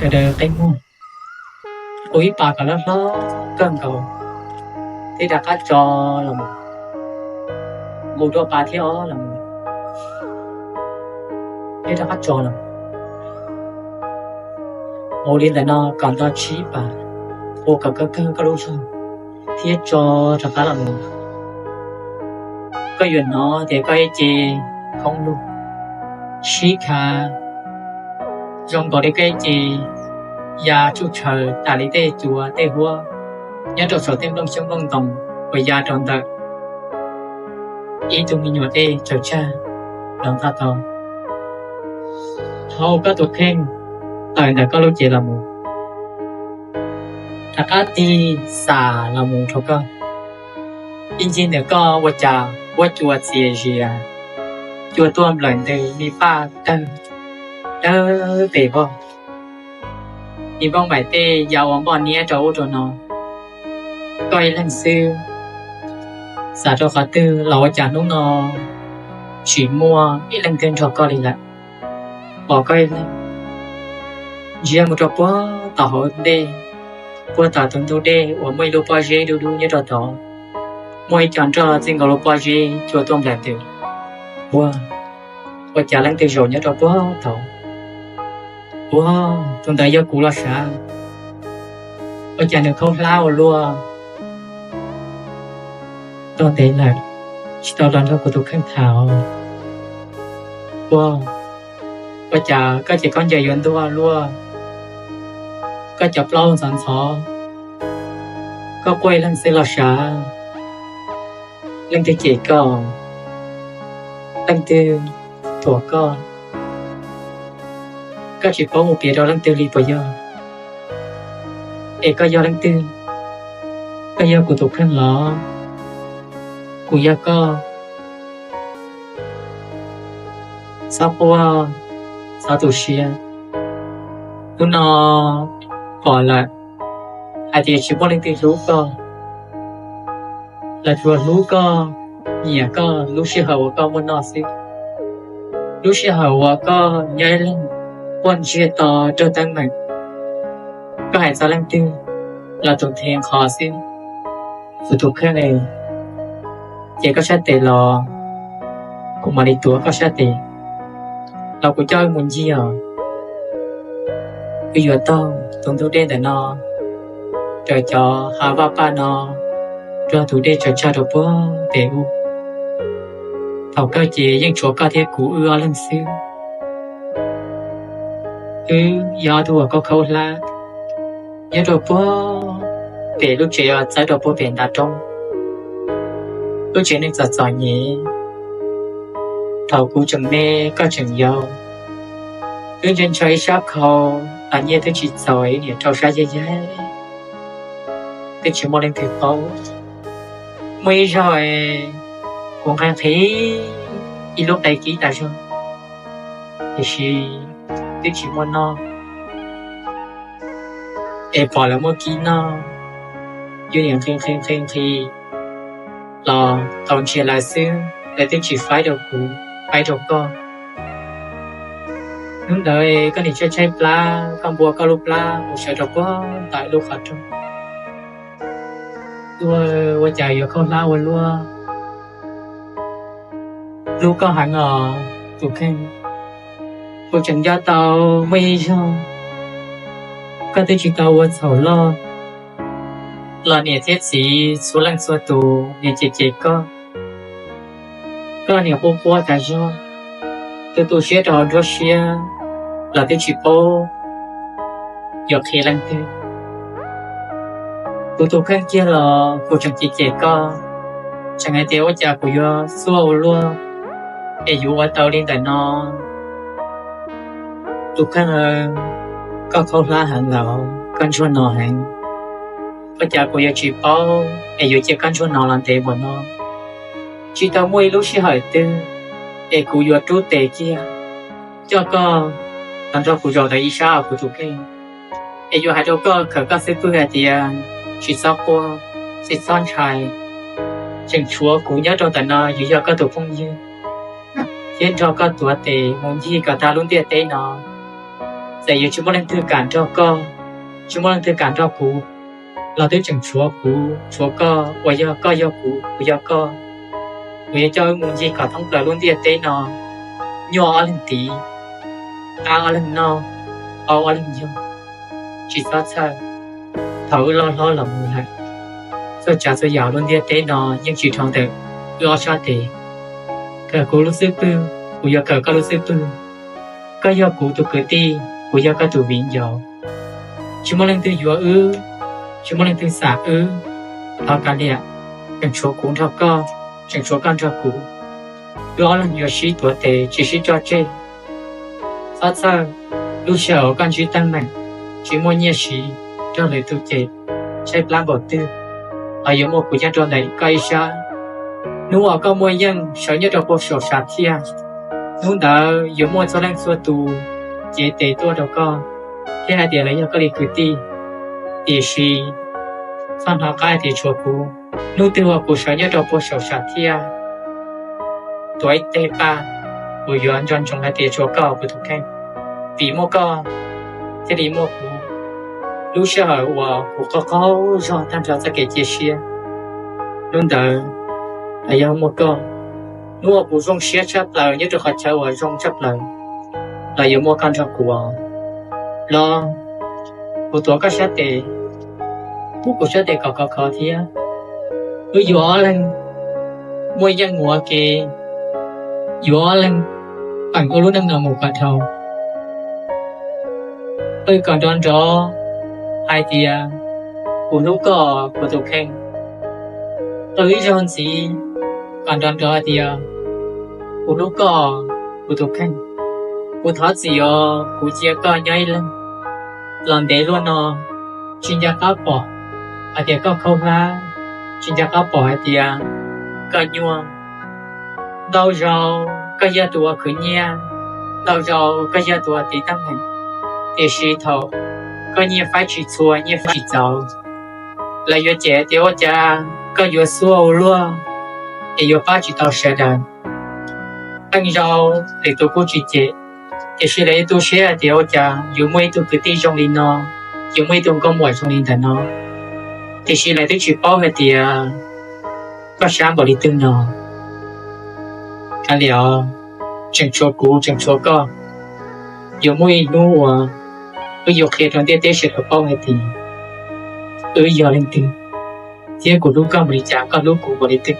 Sawv daws qe muag, ua ib pas kom loj hlob kawg nkaus, thiab rov qab tso los mus, mus dua pas thiab ob los mus, thiab rov qab tso los mus li ntawm no kom nto tsib pas, ua kom kawg kawg koj lub zog, thiab tso rov qab los mus. Koj yuav hnov tias koj ib ce khoob lug, sib khav, zoo nkaus li koj ib ce ya tsuj tshaws tas li tej cua tej huab nyob rau saum tej nplooj xyoob nplooj ntoos uas ya rau ntawm ib tug me nyuam dej tsaws tsag los nqa tau. Thov koj tus kheej tawm ntawm koj lub cev los mus, rov qab tig xam los mus rau koj. Ib ncig ntawm koj ua cas huab cua txias zias, cua tuaj nplawm ntws li paj tawg dawb pes vog. Ib npauj maim tej ya ua npoj niab rau ub rau no, koj ib leeg xwb. Xav rau qhov twg los ua cas hnub no tsis muaj ib leej twg nrog koj li lawm, pom koj ib leeg ntsia mus rau puag tom hauv ntej, puag tom tus ntug dej uas muaj ib lub pob zeb dub dub nyob rau tod, muaj ib co nroj txij nkaus lub pob zeb cua tuaj nplawm ntws. Ua, ua cas leej twg zaum nyob rau puag tod? Ua, tus ntawd yog kuv los sav. Ua cas nws khaub hlab ua luaj, tau ntev lawm tsis tau los nrog kuv tus kheej tham. Ua, ua cas koj ces khaub ncaws yuav ntuag luaj, koj cov plaub ntxhov ntxhov, koj quaj ib leeg xwb los sav. Leej twg cem koj? Leej twg thuam koj? Koj tsis paub mus piav rau leej twg li puas yog? Es koj yog leej twg? Koj yog kuv tus kheej los? Kuv yog koj. Txhob quaj, txhob tu siab. Hnub no pom lawm hais tias tsis muaj leej twg hlub koj, lawv tsuas hlub koj, nyiam koj lub sij hawm uas koj muaj noj xwb. Lub sij hawm uas koj nyob ib leeg quaj ntsiag to raug teeb meem, koj hais txog leej twg los tus nthe nqho xwb. Kuv tus kheej, ces koj sab tes los kuv mam li tuav koj sab tes, los kuv coj wb mus ncig os. Wb yuav taug tus ntug dej ntawm no, raws cov hav vaj paj no, rau tus dej tsaws tsag rau puag pem ub. Thaum kawg ces yeej tshuav koj thiab kuv wb ob leeg xwb. Wb yog ob tug uas khaub khaub hlab nyob rau puag pem lub tsev uas txawb rau puag pem ntav roob. Lub tsev neeg txom txom nyem, thaum kuv tseem me koj tseem yau, twb ntshaw ntshaw ib sab khau, los nyiaj twb tsis txaus ib niam rau sab yaig yaig, twb tsis muaj leej twg paub. Muaj ib zaug kuv nqhis nqhis ib lub qe kib tas zog, tiam sis twb tsis muaj noj, es pom lawv muaj kib noj, yus niam nqhis nqhis nqhis nqhis los tau ntsiag lawv xwb, lawv twb tsis faib rau kuv, faib rau koj. Hnub ntawd koj niam tshaib tshaib plab, koj npua koj lub plab mus sawv rau puag ntawm lub qhov rooj. Ua, ua cas yuav khaub hlab ua luaj. Hlub koj heev os tus kheej. Kuv tseem nco tau muaj ib zaug koj twb tsis tau ua txhaum loj los niam thiab txiv txhua leej txhua tus niam cem cem koj. Koj niam quaj quaj tas zog, tu tu siab rau hauv nruab siab los twb tsis paub yuav qhia leej twg. Kuv tus kheej kiag los kuv tseem cem cem koj, tseem hais tias ua cas kuv yuav xuaj ua luaj es yuav ua tau li ntawm no. Tus kheej, koj khaub hlab heev lawm, koj ntsuag no heev. Ua cas kuv yuav tsis paub es yuav cia koj ntsuag no los ntev npaum no? Tsis tau muaj ib lub sij hawm twg es kuv yuav rub tes kiag coj koj los nrog kuv zaum ntawm ib sab os kuv tus kheej, es yuav hais rau koj khawm koj xub pwg hais tias tsis txhob quaj, tsis txhob ntshai, tseem tshuav kuv nyob rau ntawm no yuav yog koj tus phooj ywg thiab nrog koj tuav tes mus ncig kom tag lub ntiaj teb no. Txawm yuav tsis muaj leej twg kam nrog koj, tsis muaj leej twg kam nrog kuv, los twb tseem tshuav kuv tshuav koj, uas yog koj yog kuv, kuv yog koj, uas yuav coj wb mus ncig kom thoob plaws lub ntiaj teb no, nyuaj ob leeg tiv, qab ob leeg noj, paub ob leeg yug. Tsis txhob txhawj, thaum wb loj hlob los mus lawm, txhua tsav txhua yam lub ntiaj teb no yeej tsis dhau ntawm wb ob sab tes. Kawm kuv lub xub pwg, kuv yuav kawm koj lub xub pwg. Koj yog kuv tus kwv tij, kuv yog koj tus viv ncaus. Tsis muaj leej twg yuav wb, tsis muaj leej twg xam wb. Thov kav liam, tseem tshuav kuv nrog koj, tseem tshuav koj nrog kuv. Wb ob leeg yuav sib tuav tes tsis sib tso tseg. Txhob txhawj, lub sij hawm uas koj ntsib teeb meem, tsis muaj nyiaj siv, nrog lwm tus cem, tshaib plab npaum twg, los yuav muaj kuv nyob rau ntawm koj ib sab. Hnub uas koj muaj yeej sawv nyob rau puag saum sam thiaj, hnub ntawd yuav muaj txhua leej txhua tus cev tes tuaj rau koj, thiab hais tias lawv yog koj li kwv tij. Tiam sis txhob hnov qab hais tias tshuav kuv. Hnub twg uas kuv sawv nyob rau puag saum sam thiaj, tuav ib teg paj, kuv yuav nco ntsoov hais tias tshuav koj kuv tus kheej. Vim muaj koj thiaj li muaj kuv. Lub sij hawm uas kuv qaug qaug zog tag nrho txoj kev cia siab, hnub ntawd los yog muaj koj. Hnub uas kuv zoo siab tshaj plaws nyob rau qhov chaw uas zoo tshaj plaws, los yuav muaj koj nrog kuv os. Los kuv tuav koj sab tes, pub kuv sab tes kom khov khov thiab. Wb yuav ob leeg muaj yeej ua ke, yuav ob leeg peem ua lub neej no mus kom dhau. Qw kom nrov nrov hais tias kuv hlub koj kuv tus kheej. Qw ib zaug ntxiv kom nrov nrov hais tias kuv hlub koj kuv tus kheej. Kuv thov txim os, kuv cia koj nyob ib leeg los ntev luaj no, tsis nco qab pom hais tias koj khaub hlab, tsis nco qab pom hais tias koj nyuaj. Ntau zaus koj yog tus uas khwv nyiaj, ntau zaus koj yog tus uas tiv teeb meem, tiam sis thaum koj nyiaj faib tsis txhua, nyiaj faib tsis txaus, lawv yuav cem tias ua cas koj yuav xuab ua luaj es yuav pab tsis tau sawv daws. Qee zaus lwm tus kuj tsis cem, tiam sis lawv yuav tu siab hais tias ua cas yuav muaj ib tug kwv tij zoo li no, yuav muaj ib tug nkauj muam zoo li ntawm no, tiam sis lawv twb tsis paub hais tias koj sab npaum li twg no. Kav liam, tseem tshuav kuv, tseem tshuav koj. Yuav muaj ib hnub uas wb yuav qhia rau ntiaj teb sawv daws paub hais tias wb yog leej twg, thiab kuv hlub koj npaum li cas, koj hlub kuv npaum li twg.